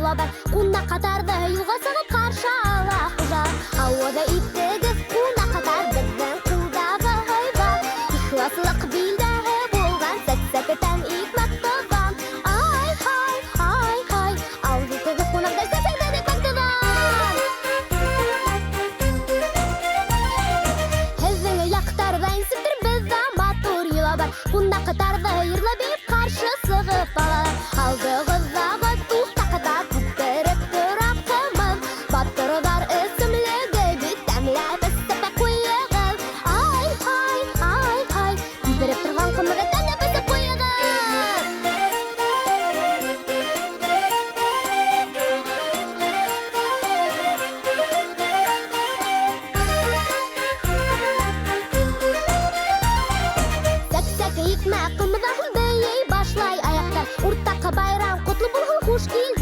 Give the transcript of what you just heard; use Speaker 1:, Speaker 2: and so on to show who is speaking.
Speaker 1: йола бар. Кунак-катарҙы юлға сығып ҡаршы ала хужа. Ауыҙ итегеҙ, кунак-ҡатар, беҙҙең ҡулдағы һыйҙан. Ихласлыҡ билдәһе булған сәк-сәктән икмәк тоҙҙан. Ай-һай, ай-һай, ауыҙ итегеҙ, ҡунаҡтар, сәк-сәктән икмәк тоҙҙан. Һеҙҙең яҡтарҙа нисектер, беҙҙә матур йола бар. Кунак-ҡатарҙы йырлап бейеп ҡаршы сығып алалар. Алдығыҙҙағы туҫтаҡта күпереп тора ҡымыҙ. Батырҙар эсемлеге бит, тәмләп эсеп ҡуйығыҙ. Ай-һай, ай-һай, күпереп торған ҡымыҙҙы тәмләп эсеп ҡуйығыҙ. Сәк-сәк, икмәк, ҡымыҙҙан һуң бейей башлай аяҡтар. Уртаҡ байрам ҡотло булһын, хуш килдегеҙ.